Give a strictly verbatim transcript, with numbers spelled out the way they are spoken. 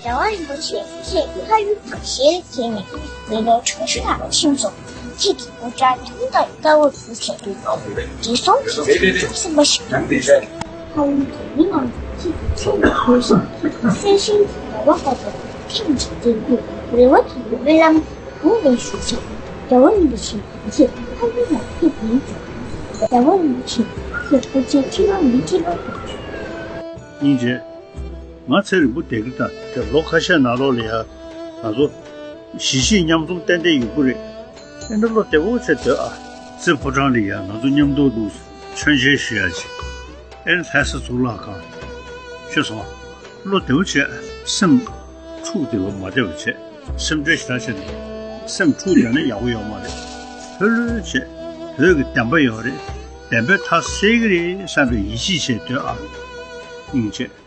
རྒྱལ་བ་རིན་པོ་ཆེ་ཁྱེད་ཕ་ཡུལ་དུ་ཞལ་གྱེས་ནས་མི་ལོ་དྲུག་ཅུ་ལྷག་ཕྱིན་སོང་། ཁྱེད་ཀྱི་དགུང་གྲངས་དུང་དང་དཀར་པོར་གྱུར་ཚེ། བགྲེས་སོང་གི་ཚེ་ཐུགས་སེམས་པ་ཞིག་དང་། ཕ་ཡུལ་གྱི་མི་རྣམས་ཁྱེད་ཀྱི་ཚེ་ལ་འཁོར་ཞིང་ཁྱེད་ཀྱི་སེམས་ཤིང་གི་རེ་བ་ལྟ་བུ་ཁེངས་ཀྱིས་འཛིན་དུས་རེ་བ་དེ་ཡི་སྨོན་ལམ་དགུང་ལས་ཞུ་ཞིང་རྒྱལ་བ་རིན་པོ་ཆེ་ཁྱེད་ཕ་ཡུལ་ལ་ཕེབས་ཡིན་ཟེར། རྒྱལ་བ་རིན་པོ་ཆེ་ཁྱེད་སྐུ་ཚེ་ཁྲི་ལོ་ཉི་ཁྲི་ལོ། སྙིང་རྗེ། ང་ཚེ་རིང་པོ་བསྡད་ཀྱི་ད་དེ་ལོ་ཁ་ཤས་ནང་ལོགས་ལ་ཡ་ང་ཚོ་གཞིས་བྱེས་མཉམ་འཛོམས་ཏན་ཏན་ཡོང་གི་རེད། ཨེ་འདྲ་བློ་བདེ་པོ་བྱས་སྡོད་ཨ། རྩེ་ཕོ་བྲང་ལ་ཡ་ང་ཚོ་མཉམ་དུ་འདུག་མཆོད་མཇལ་ཞུ་ཡ་ཅིག་ཨེ་ལྷ་ས་གཙུག་ལག་ཁང་། ཤེས་སོང་། བློ་བདེ་པོ་བྱས། སེམས་འཁྲུག་བསྡད་པ་མ་བསྡད་པ་བྱས། སེམས་ཁྲལ་ཞེ་དྲག་བྱས་ནས་སེམས་འཁྲུག་བསྡད་ན་ཡག་པོ་ཡོད་མ་རེད། ལྷོད་ལྷོད་བྱས། བོད་ཀྱི་བདེན་པ་ཡོད་རེད། བདེན་པའི་མཐའ་གསལ་གྱི་རེད་བསམ་པའི་ཡིད་ཆེས་བྱས་སྡོད་ཨ། སྙིང་རྗེ།